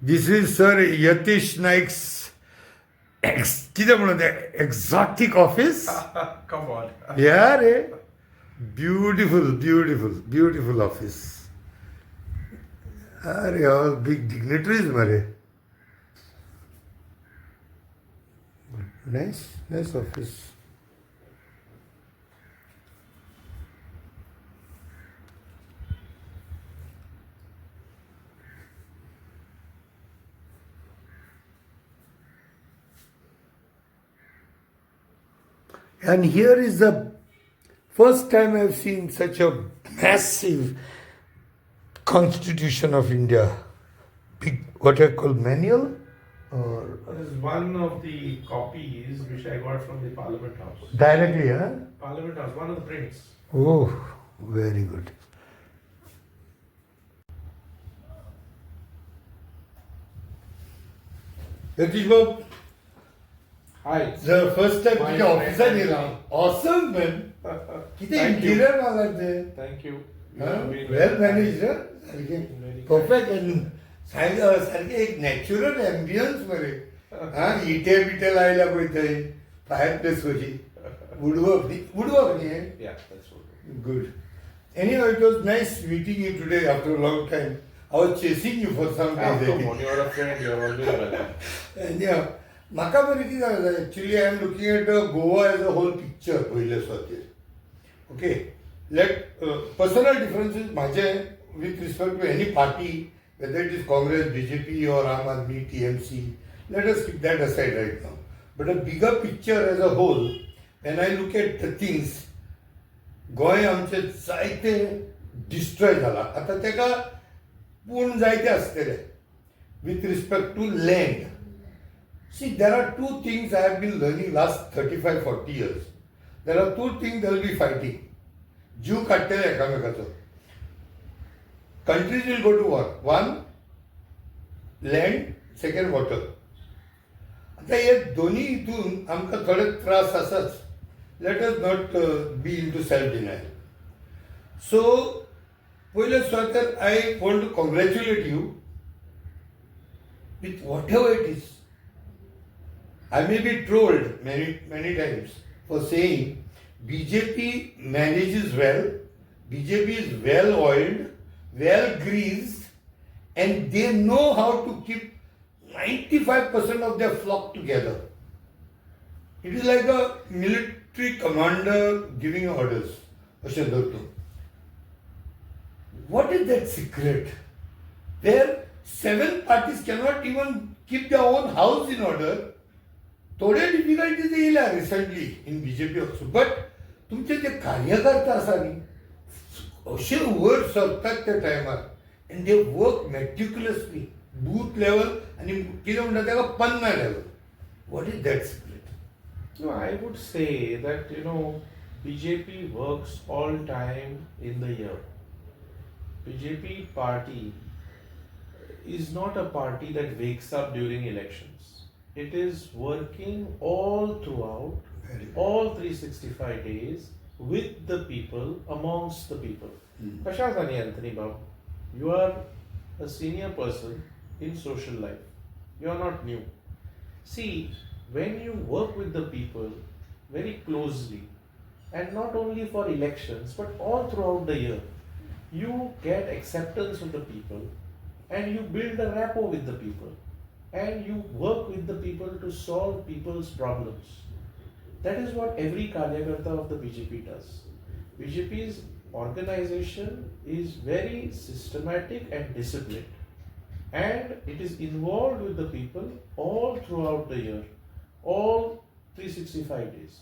This is sir Yatish Naik's ex कितें म्हणून तें एक्झॉटीक ऑफिस. Come on. या रे, ब्युटिफूल ब्युटिफूल ब्युटिफूल ऑफिस. अरे, ऑल बिग डिग्निटरीज मरे. Nice, nice office. And here is the first time I've seen such a massive Constitution of India. Big, what I call manual or This is one of the copies which I got from the Parliament House. Directly, huh? Parliament House, one of the prints. Oh, very good. Yatish Babu, Hi. the first time My तुझ्या ऑफिसात friend. येला. Awesome, man. किती Thank you. Interior मला ते. Thank you. You have been well very manage kind. सारखे Very kind. Perfect and सारखे एक natural ambience मरे. हा, इटे बिटे लायल्या पळय थंय फायर प्लेस कशी वुडवर्क वुडवर्क न्ही? Yeah, that's what. Good. Anyway, it was nice meeting you today after a long time. I was chasing you for some Ah, days. come on, you're a friend, you're always welcome. And yeah, म्हाका बरें कितें जालें, actually I am looking at Goa as a whole picture पयले सुवातेर. Okay, late personal differences म्हाजे with respect to any party, whether it is Congress, BJP or Aam Aadmi, TMC, let us keep that aside right now. But a bigger picture as a whole, when I look at the things, Goa आमचें जायते destroy जाला आतां. ताका पूण जायते आसतले with respect to land. See, there are two things I have been learning last 35, 40 years. There are two things they will be fighting. जीव काडटले एकामेकाचो. Countries will go to war. One, land, second, water. आता हे दोन्ही हितून आमकां थोडे त्रास आसाच. Let us not be into self denial. So पयले सुवातेर I want to congratulate you with whatever it is. I may be trolled many, many times for saying BJP manages well, BJP is well oiled, well greased, and they know how to keep 95% of their flock together. It is like a military commander giving orders. अशें धर तूं. What is that secret? Where seven parties cannot even keep their own house in order. थोडे difficulties येयल्या recently in BJP also, but तुमचे जे कार्यकर्ता आसा न्ही, अशे वयर सरतात त्या टायमार and they work meticulously, booth level आनी कितें म्हणटा ताका पन्ना level. What is that secret? No, I would say that BJP works all time in the year. BJP party is not a party that wakes up during elections. It is working all throughout, Very good. All 365 days with the people, amongst the people. कशें आसा न्ही Anthony बाब, you are a senior person in social life. You are not new. See, when you work with the people very closely, and not only for elections but all throughout the year, you get acceptance of the people and you build a rapport with the people and you work with the people to solve people's problems. That is what every Karyakarta of the BJP does. BJP's organization is very systematic and disciplined, and it is involved with the people all throughout the year, all 365 days.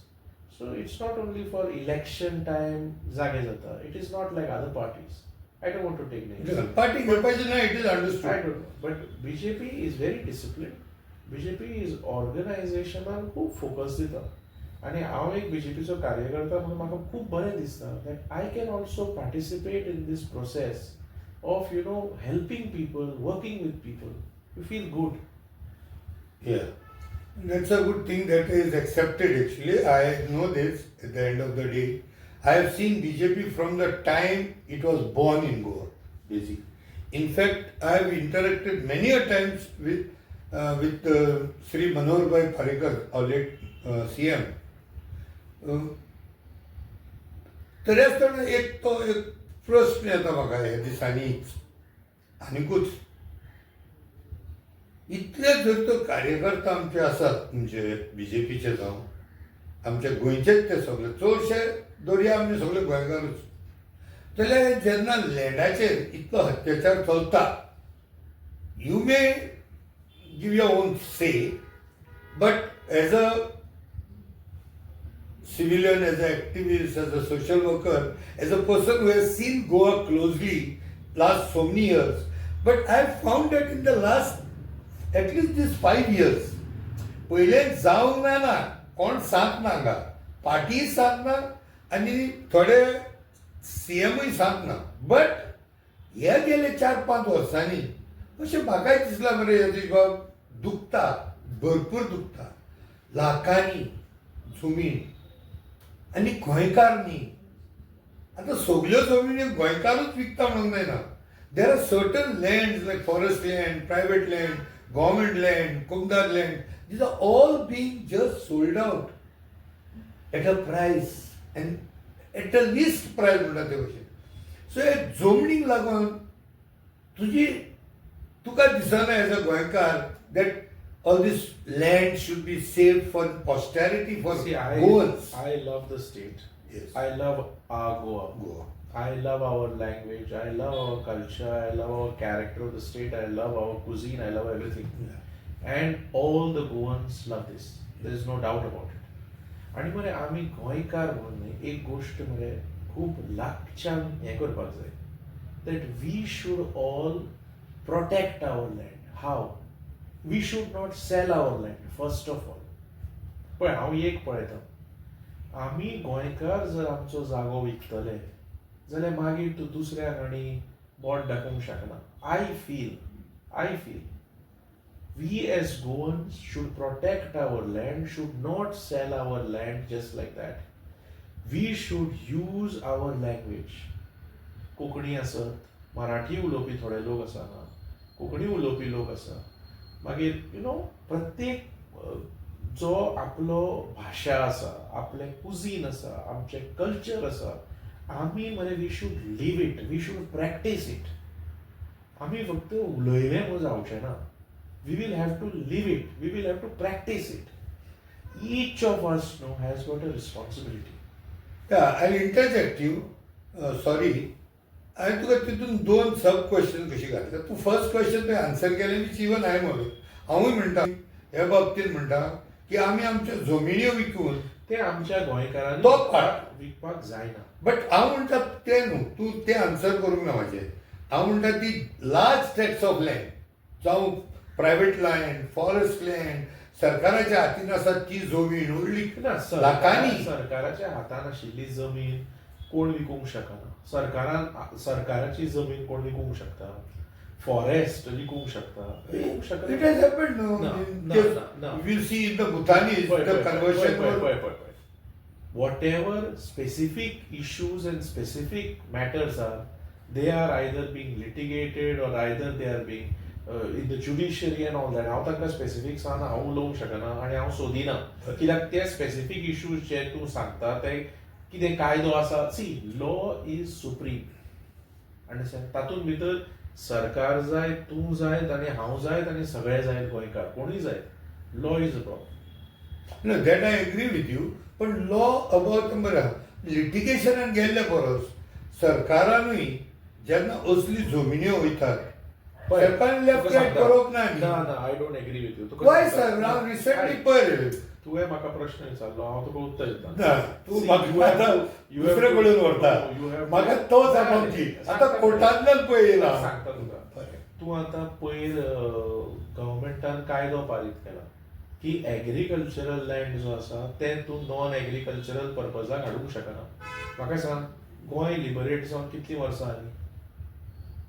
So it's not only for election time जागे जाता. It is not like other parties. I don't want to take names. Party घेवपाचें ना, it is I understood. Don't know. But BJP is very disciplined. BJP is ऑर्गनायझेशनाक खूब focus दिता आनी हांव एक बीजेपीचो कार्यकर्ता म्हणून म्हाका खूब बरें दिसता that I can also participate in this process of helping people, working with people. You feel good. Yeah, that's a good thing that is accepted actually. I know this at the end of the day. I have seen BJP from the time it was born in Goa, basically. In fact, I have interacted many a times with Shri Manohar Bhai Parrikar, our late CM. तरी आसतना एक तो एक प्रस्न येता म्हाका ह्या दिसांनीच आनिकूच, इतले जर तर कार्यकर्ता आमचे आसात, म्हणजे बीजेपीचे जावं आमच्या गोंयचेच, ते सगळे चडशे दर्या आमचे सगळे गोंयकारूच, जाल्यार जेन्ना लँडाचेर इतलो अत्याचार चलता, you may give your own say, but as a civilian, as an activist, as a social worker, as a person who has seen Goa closely last so many years, but I have found that in the last at least these 5 years, पयले जावंक ना ना कोण सांग ना हांगा, पार्टीय सांग ना आनी थोडे सीएमूय सांग ना, बट हे गेले 4-5 वर्सांनी अशें म्हाकाय दिसलां मरे यतीश बाब, दुखता, भरपूर दुखता. लाखांनी जमीन आनी गोंयकार न्ही, आतां सगल्यो जमिनी गोंयकारूच विकता म्हणूंक जायना. There are certain land like forest land, private land, government land, comunidade land, these are all being just sold out at a price and at the least price म्हणटा ते भशेन. सो हे जमनीक लागून तुजी तुका दिसना as a गोंयकार that all this land should be saved for posterity, for See, Goans? I love the state. Yes. I love our Goa. Goa. I love our language. I love our culture. I love our character of the state. I love our cuisine. I love everything. And all the Goans love this. There is no doubt about it. आणि मरे आमी गोंयकार म्हणून न्ही, एक गोश्ट मरे खूब लागच्यान हें करपाक जाय, that we should all protect our land. How? We should not sell our land, first of all. पळय, हांव एक पळयता, आमी गोंयकार जर आमचो जागो विकतले जाल्यार मागीर तूं दुसऱ्याक आनी बोट दाखोवंक शकना. I feel we as Goans should protect our land, should not sell our land just like that. We should use our language. Konkani आसत, मराठी उलोवपी थोडे लोक आसा हांगा, कोंकणी उलोवपी लोक आसा, मागीर you know प्रत्येक जो आपलो भाशा आसा, आपलें कुजीन आसा, आमचें कल्चर आसा, आमी मरे we should live it, we should practice it. आमी फक्त उलयलें म्हणून जावचें ना. We will have to live it, we will have to practice it. Each of us no has got a responsibility. Yeah, I'll interject you. Sorry. हांवें तुका तितून दोन सब क्वेश्चन कशी घातले. तूं फर्स्ट क्वेश्चन तुवें आन्सर केलें, which even I am aware. हांवूय म्हणटा हे बाबतींत म्हणटा की आमी आमच्यो जमिन्यो विकून ते आमच्या गोंयकारांनी तो part. विकपाक जायना. बट हांव म्हणटा तें न्हू, तूं तें आन्सर करूंक ना म्हाजें. हांव म्हणटा ती लार्ज ट्रॅक्ट्स ऑफ लँड, जावं प्रायवेट लँड, फॉरेस्ट लँड, सरकाराच्या हातीन आसा ती जमीन व्हडली ना. लाखांनी. सरकाराच्या हातान आशिल्ली जमीन कोण विकूंक शकना. सरकारान सरकाराची जमीन कोण विकूंक शकता? फॉरेस्ट विकूंक शकता? विकूंक शकना. It has happened, no? No, no, no, no. We see in the Bhutanis, पळय, the पळय, conversion पळय, was पळय, पळय, पळय. Whatever specific issues and specific matters are, they are either being litigated or either they are being in the judiciary and all that. हांव तांकां specific सांग हांव उलोवंक शकना आनी हांव सोदिना, कित्याक ते स्पेसिफीक इश्यूज जे तूं सांगता ते कितें कायदो आसा. See, law is supreme, understand? तातूंत भितर सरकार जाय, तूं जायत आनी हांव जायत आनी सगळे जायत, गोंयकार कोणूय जायत, law is a problem. No, that I agree with you. पण लॉ अबाउट बरं लिटिगेशनान गेल्ले परस सरकारानूय जेन्ना असली जमिन्यो वयतात, सरकारान लेफ्ट रायट करप ना न्ही. ना ना, I don't agree with you. Why, sir? हांव रिसेंटली पळय. तुवें म्हाका प्रश्न विचारलो, हांव तुका उत्तर दिता. ना, तूं म्हाका आतां दुसरे कडेन व्हरता. म्हाका तो जाणोवंक दी. आतां कोर्टांतल्यान पळय येयला. सांगता तुका. बरें. तूं आतां पयर गव्हर्मेंटान कायदो पारीत केला की एग्रीकल्चरल लँड जो आसा तें तूं नॉन एग्रीकल्चरल पर्पजाक हाडूंक शकना. म्हाका सांग, गोंय लिबरेट जावन कितलीं वर्सां जालीं?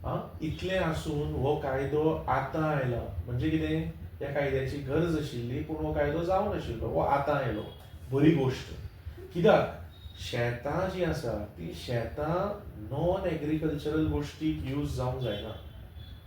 आं, इतलें आसून हो कायदो आतां आयला म्हणजे कितें? ह्या कायद्याची गरज आशिल्ली, पूण हो कायदो जावंक नाशिल्लो. हो आतां आयलो, बरी गोश्ट. कित्याक शेतां जीं आसा तीं शेतां नॉन एग्रीकल्चरल गोश्टीक यूज जावंक जायना.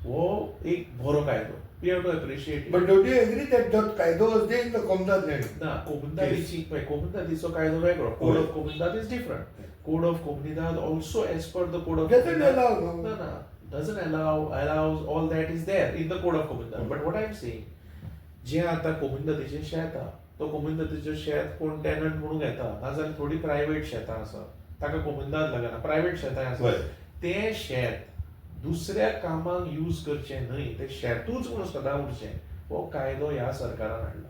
हो एक बरो कायदो. We have to appreciate. But don't you agree that that कायदो was there in the Comunidade land? ना, कोमुनिदादीची पळय, कोमुनिदादीचो कायदो वेगळो. Code of Comunidade is different. Code of Comunidade also, as per the code of Doesn't allow, no. ना ना, doesn't allow, allows, all that is there in the code of Comunidade. But what I am saying, जे आतां कोमुनिदादीचें शेत आहा, तो कोमुनिदादीचें शेत कोण tenant म्हणून घेता, नाजाल्यार थोडी प्रायवेट शेतां आसा, ताका कोमुनिदाद लागना, प्रायवेट शेतां आसा, तें शेत दुसऱ्या कामाक यूज करचें न्हय, तें शेतूच म्हणून सदां उरचें, हो कायदो ह्या सरकारान हाडला.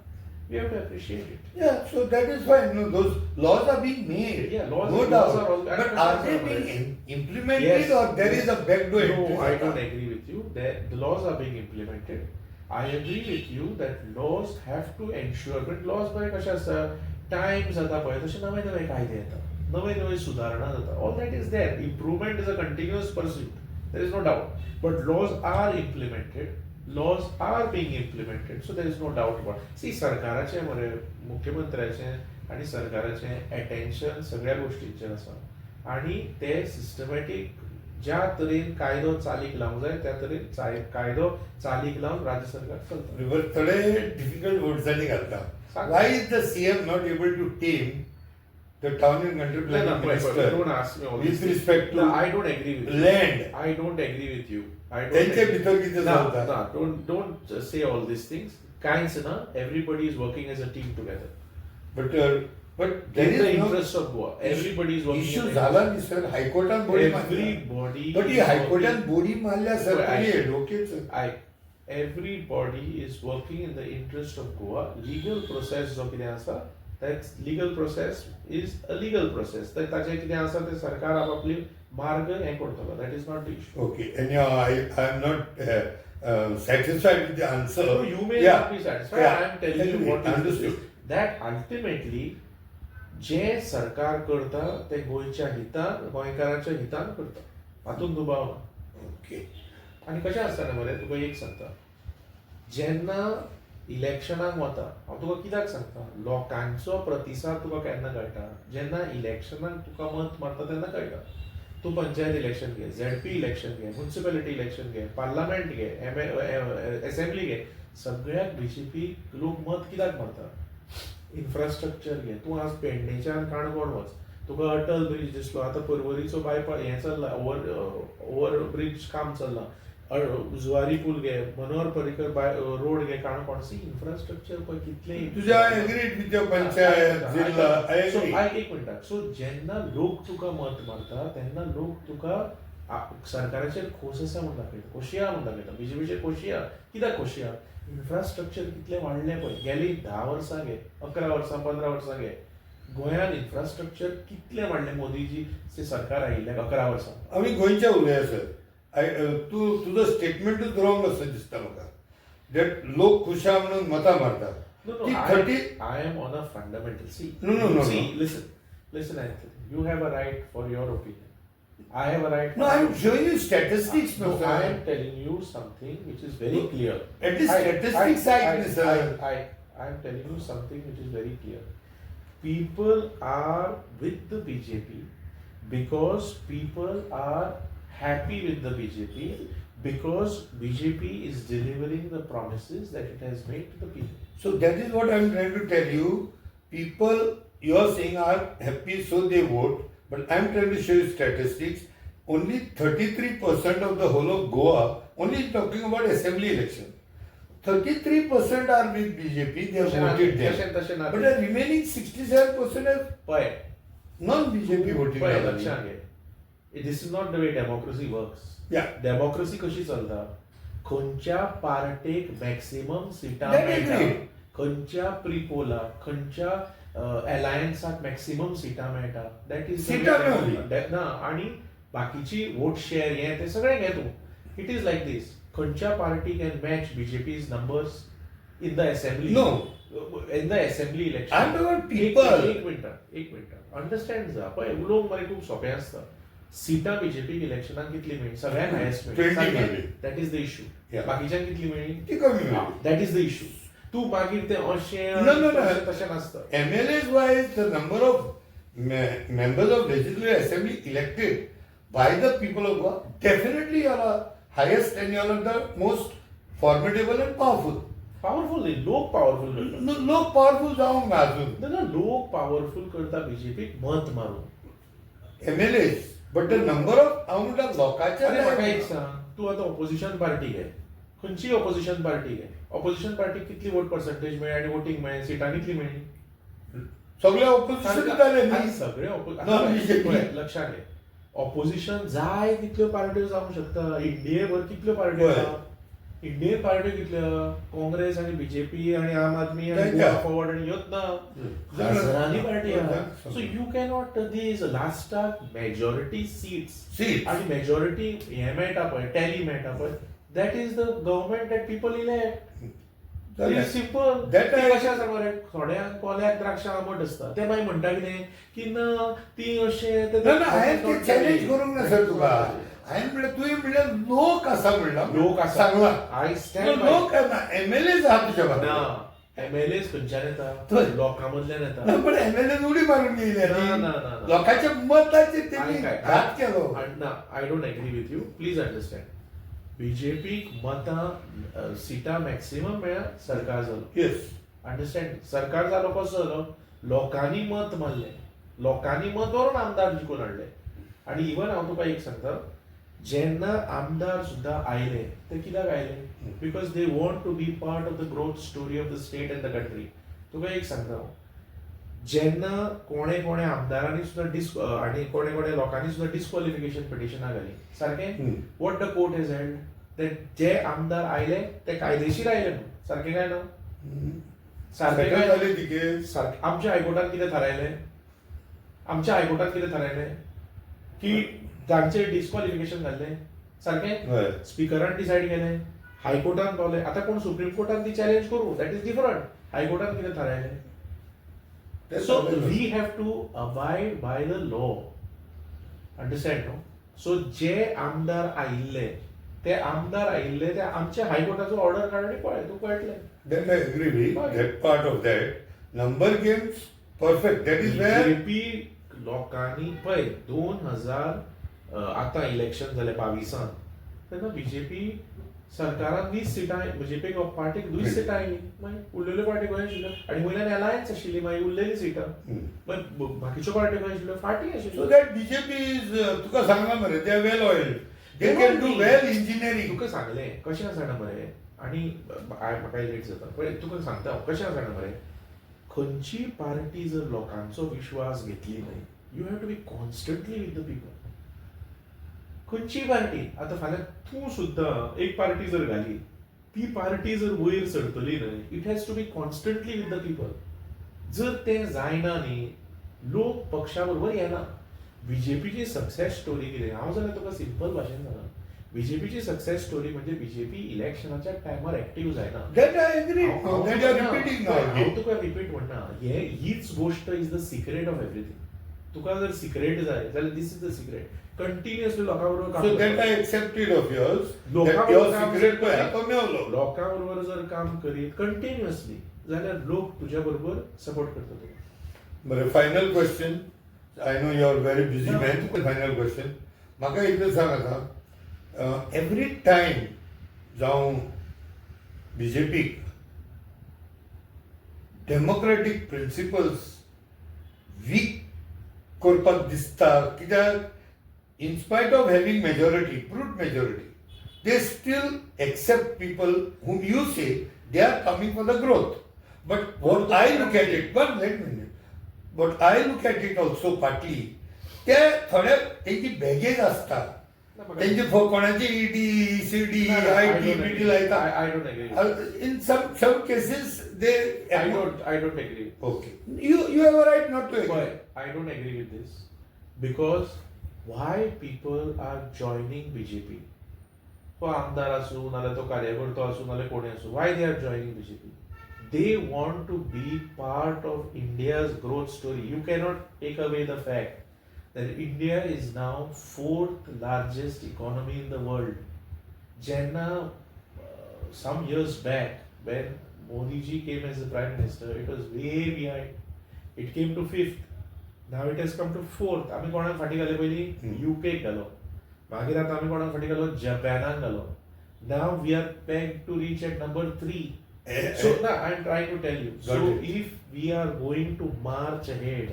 We have to appreciate it. Yeah, so that is fine. No, those laws are being made. Yeah, laws, no laws doubt. Are all, But are they being implemented, Yes. or there is a backdoor No, entry? I don't agree with you. The laws are being implemented. I agree with you that laws have to ensure, but laws पळय कशें आसता, time जाता पळय तशे नवे नवे कायदे येता, नवे नवे सुदारणा जाता. All that is there. Improvement is a continuous pursuit. There is no doubt. But laws are implemented. Laws are being implemented. So there is no doubt about it. See, सरकाराचें मरे, मुख्यमंत्र्याचें आनी सरकाराचें एटेन्शन सगळ्या गोश्टींचेर आसा आनी ते सिस्टमॅटीक ज्या तरेन कायदो चालीक लावंक जाय त्या तरेन कायदो चालीक लावन राज्य सरकार चलता. बरं, थोडे डिफिकल्ट वर्ड्सांनी घालता. सांग. Why is the CM not able to tame the town and country No, no, planning wait, wait, minister don't ask me all with these things. Respect No, to I don't agree with you. Land? I don't agree with you. I don't तेंचे agree. भितर कितें ना, चलता? ना, don't say all these things. कांयच ना, everybody is working as a team together. But In there the is no interest of Goa, everybody is working. Issue in the झाला न्ही सर, हायकोर्टान बोडी मारल्या. Everybody but he is हायकोर्टान working. बोडी मारल्या sir, Well, तरी advocate I, everybody is working in the interest of Goa. Legal process जो कितें आसा, that legal process is a legal process. तर ताचें कितें आसा तें सरकार आपापली मार्ग हें करतलो. That is not the issue. Okay, anyhow, I am not satisfied with the answer. No, you may Yeah. not be satisfied. Yeah. I am telling you Anyway, what is understood. That ultimately जें सरकार करता तें गोंयच्या हितान, गोंयकारांच्या हितान करता, हातूंत दुबाव ना. आनी कशें आसता न्ही मरे, तुका एक सांगता, जेन्ना इलेक्शनाक वता, हांव तुका कित्याक सांगता, लोकांचो प्रतिसाद तुका केन्ना कळटा, जेन्ना इलेक्शनाक तुका मत मारता तेन्ना कळटा. तूं पंचायत इलेक्शन घे, झेडपी इलेक्शन घे, म्युनिसिपॅलिटी इलेक्शन घे, पार्लमेंट घे, एम एसेंब्ली घे, सगळ्याक बीजेपी लोक मत कित्याक मारता? इन्फ्रास्ट्रक्चर घे. तूं आज पेडणेच्यान काणकोण वच, तुका अटल ब्रिज दिसलो. आतां पर्वरीचो बायपास हें चल्ला, ओवर ब्रिज काम चल्लां, जुवारी पूल घे, मनोहर पर्रीकर बाय रोड घे काणकोण. सी इन्फ्रास्ट्रक्चर पळय कितलें. तुझ्या I agreed with your panchayat, जिल्हा, I so agree. आयक एक मिनटाक. सो जेन्ना लोक तुका मत मारता तेन्ना लोक तुका सरकाराचेर खोस आसा म्हूण दाखयता, खोशी आहा म्हूण दाखयता, बीजेपीचेर खोशी आहा. कित्याक खोशी आहा? इन्फ्रास्ट्रक्चर कितलें वाडलें पळय, गेली 10 वर्सां घे, 11 वर्सां, 15 वर्सां घे, गोंयांत इन्फ्रास्ट्रक्चर कितलें वाडलें मोदीजी सरकार आयिल्ल्याक 11 वर्सां. आमी गोंयच्या उलया सर. तूं तुजो स्टेटमेंटूच रॉंग असो दिसता म्हाका, that लोक खुश आहा म्हणून मतां मारतात. No, no, ती I, 30 I am on a fundamental. See, No, see, no. listen, listen, Anthony. You have a right for your opinion. I have a right. No, I am showing you statistics, No, no, sir. I am telling you something which is very No, clear. At least statistics I, sir. I am telling you something which is very clear. People are with the BJP because people are happy with the BJP, because BJP is delivering the promises that it has made to the people. So that is what I am trying to tell you. People, you are saying, are happy, so they vote. But I am trying to show you statistics. Only 33% of the whole of Goa, only talking about assembly election, 33% are with BJP, they have voted them. तशें तशें ना. But the remaining 67% have पळय non-BJP voting. पळय, लक्षात घे, this is not the way democracy works. Democracy कशी चलता, खंयच्या पार्टेक मॅक्सिमम सिटां That मेळटा, agree. खंयच्या प्रिपोलाक, खंयच्या अलायन्साक मॅक्सिमम सिटां मेळटा, that is सिटां मेळ्ळी. ना. आनी बाकीची वोट शेअर हें तें सगळें घे तूं. It is like this, खंयच्या party can match BJP's numbers in the assembly? No. In the assembly election. I'm talking about people. एक मिनट, एक मिनट, अंडरस्टँड जा. पळय, उलोवंक मरे खूब सोंपें आसता. सिटां बीजेपीक इलेक्शनाक कितली मेळ्ळी? सगळ्यांत हायस्ट 20 मेळ्ळी. मेळ्ळी. That is the issue. बाकीच्यांक कितली मेळ्ळी? ती कमी मेळ्ळी. That is the issue. तूं मागीर तें अशें No. तशें नासता. MLAs wise, the number of members of Legislative Assembly elected by the people of Goa definitely are a highest and you are the most formidable and powerful. Powerful न्ही, लोक powerful करता. लोक पावरफूल जावंक ना अजून. ना ना, लोक पावरफूल करता बीजेपीक मत मारून. MLAs, but the number of, हांव म्हणटा लोकांच्या. अरे म्हाका एक सांग, तूं आतां ऑपोजिशन पार्टी घे, खंयचीय ऑपोजिशन पार्टी घे, ऑपोजिशन पार्टीक कितली वोट पर्संटेज मेळ्ळी आनी वोटींग मेळ्ळें, सिटां कितली मेळ्ळी? सगळे ऑपोजिशन जाले न्ही. सगळे. Non-BJP. लक्षात घे, ऑपोजिशन जाय तितल्यो पार्ट्यो जावंक शकता. इंडिये भर कितल्यो पार्ट्यो आहा? इंडियन पार्ट्यो कितल्यो? काँग्रेस आनी बीजेपी आनी आम आदमी आनी गोवा फॉरवर्ड आनी ह्योच ना, हजारांनी पार्टी आहा. सो you cannot these लास्टाक मेजॉरिटी सीट्स सीट्स आनी मेजॉरिटी हें मेळटा पळय, टॅली मेळटा पळय, that is the government that people elect. Simple. That I- कशें आसा मरे, थोड्यांक कोल्याक द्राक्षां आंबट आसता, ते मागीर म्हणटा कितें की ना ती अशें. ना ना, हांवें ते चॅलेंज करूंक ना सर तुका. हांवें म्हणलें, तुवें म्हणलें लोक आसा म्हणला. लोक आसा. सांगला. I stand. लोक एमएलए आहा तुज्या ना. बरोबर. एमएलए खंयच्यान येता? लोकां मदल्यान येता. ना, पण एमएलए उडी मारून गेली. ना, ना, ना, ना. लोकांच्या मताचेर तेणी काय घात केलो. ना, I don't agree with you. Please understand, बीजेपीक मतां सिटां मॅक्सिमम मेळ्ळ्या, सरकार जालो. अंडरस्टँड? सरकार जालो कसो जालो? लोकांनी मत मारलें, लोकांनी मत मारून आमदार जिखून हाडले. आनी इवन हांव तुका एक सांगता, जेन्ना आमदार सुद्दां आयले ते कित्याक आयले? Because they want to be part of the growth story of the state and the country. तुका एक सांगता हांव, जेन्ना कोणे कोणे आमदारांनी सुद्दां डिस आनी कोणे कोणे लोकांनी सुद्दां डिस्क्वॉलिफिकेशन पिटिशनां घाली, सारकें? What the court has held that जे आमदार आयले ते कायदेशीर आयले म्हणून. सारकें काय ना? सारकें सेटल काय ना? जाली ती केस. सारकें. आमच्या हायकोर्टान कितें थारायलें? आमच्या हायकोर्टान कितें थारायलें की तांचेर डिस्क्वॉलिफिकेशन घाल्लें, सारकें? स्पिकरान डिसायड केलें, हायकोर्टान पावलें. आतां कोण सुप्रीम कोर्टान ती चॅलेंज करूं, that is different. हायकोर्टान कितें थारायलें? तें सो सांगलें. We have to abide by the law, understand न्हू? सो जे आमदार आयिल्ले ते आमदार आयिल्ले ते आमच्या हायकोर्टाचो ऑर्डर काड आनी पळय, तुका कळटलें. Then I agree with Fine. that part of that. Number games, perfect. That is where BJP लोकांनी पळय, 2000 आतां इलेक्शन जालें 22आन, तेन्ना बीजेपी सरकारान 20 सिटां, बीजेपी पार्टीक 20 सिटां आयलीं. मागीर उरलेल्यो पार्टी खंय आशिल्ल्यो? आनी वयल्यान अलायन्स आशिल्ली. मागीर उरलेली सिटां, मागीर बाकीच्यो पार्टी खंय आशिल्ल्यो? फाटीं So आशिल्ल्यो. that BJP is, तुका सांगला मरे, they are well oiled. They can do well engineering. तुका सांगलें कशें आसा जाणा मरे, आनी म्हाका लेट जाता पळय, तुका सांगता हांव कशें आसा जाणा मरे, खंयची पार्टी जर लोकांचो विश्वास घेतली न्हय, you have to be constantly with the people. खंयची पार्टी आतां फाल्यां तूं सुद्दां एक पार्टी जर घाली, ती पार्टी जर वयर सरतली न्हय, it has to be constantly with the people. जर तें जायना न्ही, लोक पक्षा बरोबर येना. बीजेपीची सक्सेस स्टोरी कितें हांव जाल्यार तुका सिंपल भाशेन सांगता, बीजेपीची सक्सेस स्टोरी म्हणजे बीजेपी इलेक्शनाच्या टायमार एक्टीव जायना. That I agree. That you are repeating now हांव again. तुका रिपीट म्हणना, हे हीच गोश्ट is the secret of everything. तुका जर सिक्रेट जाय जाल्यार this is the secret. Continuously लोकां बरोबर काम So that करपाक. I accepted of yours. लोकां That your बरोबर काम secret करपाक. पळय तो मेवलो. लोकां बरोबर जर काम करीत कंटिन्युअसली जाल्यार लोक तुज्या बरोबर सपोर्ट करता तुका. बरें, final question. I know you are very busy man. Final question. म्हाका इतलें सांग आतां, एवरी टायम जावं बीजेपीक डेमोक्रेटीक प्रिंसिपल्स वीक करपाक दिसता, कित्याक in spite of having majority, brute majority, they still accept people whom you say they are coming for the growth. But what I look at it, one let minute, but I look at it also partly, ते थोडे तेंची baggage आसता, तेंचे कोणाचे ED, CD, I T, BT लायता. I don't agree. In some cases they I don't agree. Okay, you have a right not to agree. Why? I don't agree with this because why people are joining BJP? तो आमदार आसूं नाल्यार तो कार्यकर्तो आसूं नाल्यार कोणूय आसूं, why they are joining BJP? They want to be part of India's growth story. You cannot take away the fact that India is now fourth largest economy in the world. जेन्ना some years back when Modi ji came as the prime minister, it was way behind. It came to fifth. Now it has come to fourth. आमी कोणाक फाटीं घाले पयलीं? Hmm. युकेक घालो. मागीर आतां आमी कोणाक फाटीं घालो? जपानाक घालो. Now we are pegged to reach at number 3. So now I am trying to tell you, so if we are going to march ahead,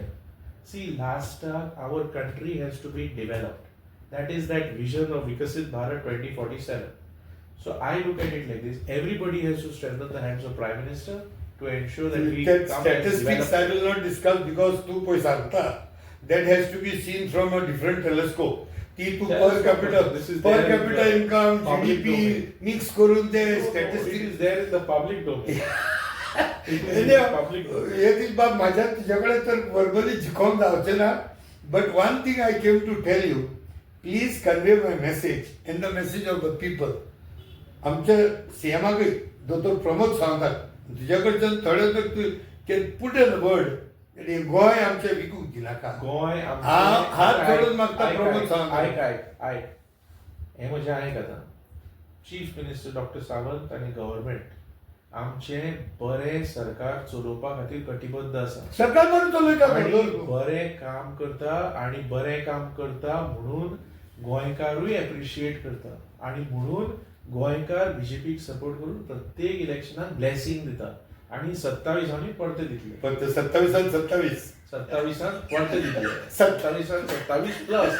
see, last our country has to be developed. That is that vision of Vikasit Bharat 2047. So I look at it like this: everybody has to strengthen the hands of Prime Minister to ensure that we That come and statistics develop. I will not discuss because तू पळय सांगता, that has to be seen from a different telescope. ती तू पर capital, This is per there in capita the income, public GDP domain. Mix करून ते No, no, it statistics. is there in the public domain. It is in the public domain. हे बाब माझ्या तुझ्या कडेन तर वर्बली जिखोवंक जावचें ना, but one thing I came to tell you, please convey my message and the message of the people. आमच्या सीएमाकय, दोतोर प्रमोद सावंताक, तुज्या कडच्यान थोडे तर तूं can put an word, Goa आमचें विकूंक दिनाका. गोंय. हात जोडून मागता प्रमोद सावंत. आयक आयक आयक, हें म्हजें आयक. आतां चीफ मिनिस्टर डॉक्टर सावंत आनी गव्हर्मेंट आमचें बरें सरकार चलोवपा खातीर कटिबद्ध आसा. सरकार बरें चलयता. आनी बरें काम करता आनी बरें काम करता म्हणून गोंयकारूय एप्रिशिएट करता आनी म्हणून गोंयकार बीजेपीक सपोर्ट करून प्रत्येक इलेक्शनाक ब्लेसिंग दिता आनी 27आंनी परते दितले. पण ते 27आन 27. 27आन परते दितले, 27आन 27 प्लस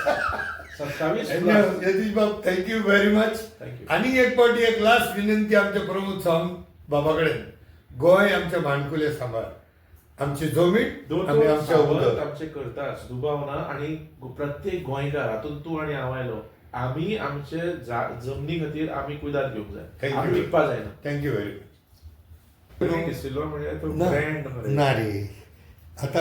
27 प्लस. यतीश बाब, thank you very much. Thank you. आनी एक पावटी एक लास्ट विनंती आमच्या प्रमोद सावंत बाबा कडेन, गोंय आमच्या माणकुलें सांबाळ, आमची जमीन आनी दोतोर आमचें सावंत उदक. आमचे करताच, दुबाव ना. आनी प्रत्येक गोंयकार, हातूंत तूं आनी हांव आयलो, आमी आमचे जमनी खातीर आमी कुयदाद घेवंक जाय. Thank आमी you. विकपा जायना. Thank you very much. दिशिल्लो म्हणजे तो ब्रँड मरे. ना रे, आता.